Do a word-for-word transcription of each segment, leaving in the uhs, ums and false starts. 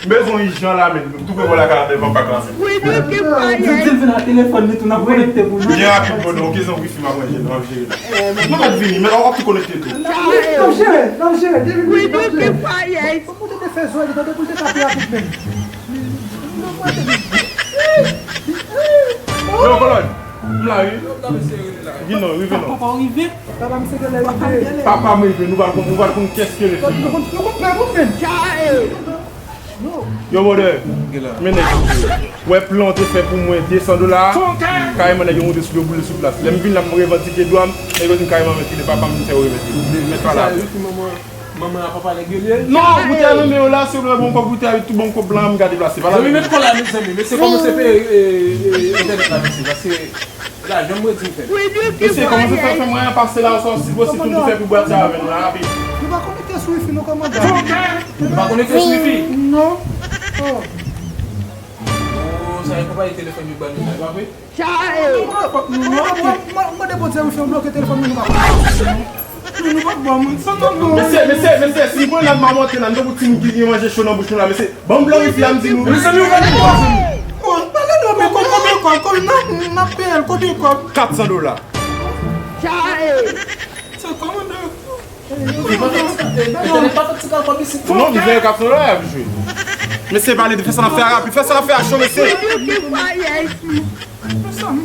M bezwen ijan la, men. M tou pre wè lakay la, devan pak la, men. Di l vin ak telefòn li tou, n ap konekte pou nou. Byen rapid, brother. Ok, se yon wifi m ap ranje, m ap jere la. Non, m ap vini, men w ap tou konekte tou. N ap jere, n ap jere, depi n ap jere. Fòk ou te fè zòrèy li, tande pou l te ka pi rapid menm. Yo, Kolòn, m la, wi. Vin non, rive non. Papa, w rive? Papa, m se genlè rive. Papa m rive, nou pral konn, nou pral konn kiyès ki rele fi. Nou konn, nou konn pè moun menm. Yo, brother, men nèg yo. Wè plan w te fè pou mwen, de san dola. Kareman, nèg yo monte sou do boule sou plas. Lè m vin la, m revandike dwa m, nèg yo di m kareman, men kile papa m, m fè yo remèt li. Mèt pa la. Manman a papa nèg yo li ye? Non, goutèy nan men yo la, si w vle bon kòb goutèy, tout bon kòb blan, m ka deplase. Pa la. Zanmi, met kò la, mezanmi. Mesye, kòmanse peye, e, e, entènèt la, mesye, paske lajan m redi m fè. Mesye, kòmanse fè, fè mwen pase la, sa, si posib, pou nou fè pou bwat sa avè nou la, rapid. Nou pa konekte sou wifi, non, kòmandan. Nou pa konekte sou wifi? Non. Oh. Oh, sa e konpayi telefòn yo ban nou, sa, e pa vre? Mwen, mwen, mwen, mwen mande Bondye, wi, fè m bloke telefòn mwen, nou pa konn. Nou, nou pa ban mwen sa, non, non. Mesye, mesye, mesye, si nou pran nan mamonte la, nou pou timoun ki gen manje cho nan bouch nou la, mesye. Ban m blan wifi a, m di nou. Mesye, nou pa gen kòb. Bon, pale non, men kòb, konbyen kòb, kòb, n ap, n ap peye l, konbyen kòb? Kat san dola. Se kòmandan. Entènèt pa fè ti kal kòb isit. Non, bizwen kat san dola y ap jwe. Mesye, pale, fè sa n ap fè a rapid, fè sa n ap fè a cho, mesye. Mezanmi,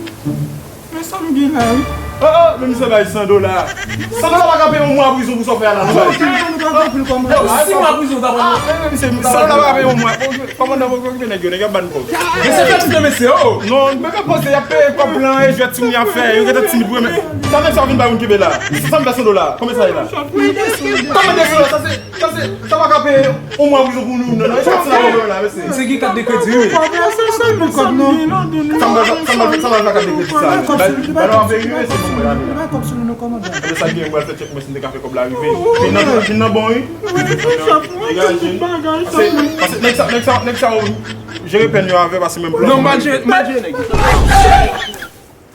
mezanmi, gen la, wi. Oh, oh, men misye bay san dola. San dola pa ka peye yon mwa prizon pou sa w fè a la, non. Yo, si mwa prizon ta pran. Ah, men misye, san dola pa ka peye yon mwa. Kòmandan, poko okipe nèg yo, nèg yo ap ban kòb. Mesye, fè ti mesye, oh. Non, men fè poze, y ap peye kòb blan e jwèt timoun y ap fè. Yo gentan timid vre, men sa nèg sa vin bay moun kenbe la. San m fè san dola. Konbyen sa ye la? Kòman de san dola? Sa se, sa se, sa pa ka peye yon mwa prizon pou nou, non, non. E kat san dola la, mesye. Misye gen kat de kredi, wi. Sa m pral, sa m pral, sa m pral fè kat de kredi sa. Ba, ba nou ap veye, mesye, pou mwen la, men la. Sa gen, mwen fè tchèk, mwen si m te ka fè kòb la rive. Vin nan, vin nan bon, wi. Degaje. Pase, pase, nèg sa, nèg sa, nèg sa, jere pèn yo avè, pase menm plan. Non, m pa jere, m pa jere nèg.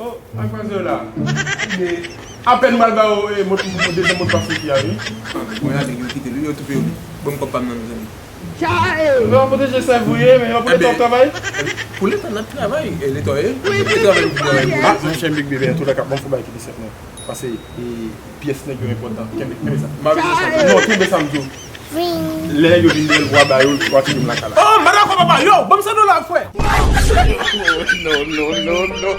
Oh, sa k pase yo la? Apèn m al ba yo, eh, mot, mot, dezyèm motpas wifi a, wi. Mwen ale, yo kite l, wi, yo toufe yo, wi. Ban m kòb pa m nan, mezanmi. Yo ap pwoteje sèvo ye, men yo ap pwoteje travay. Pou leta n ap travay, eh, leta ye. Leta travay pou travay pou. Ah, monchè, m big bebe, antouka, ban m fè bagay ki pi senp, non. Pase, eh, pyès nèg yo enpòtan. Kenbe, kenbe sa. Non, kenbe sa m di w. Lè nèg yo vin dèyè l pou al ba yo, l pou al tire m lakay la. Oh, m pa dakò, papa. Yo, ban m san dola, frè. No, no, no, no.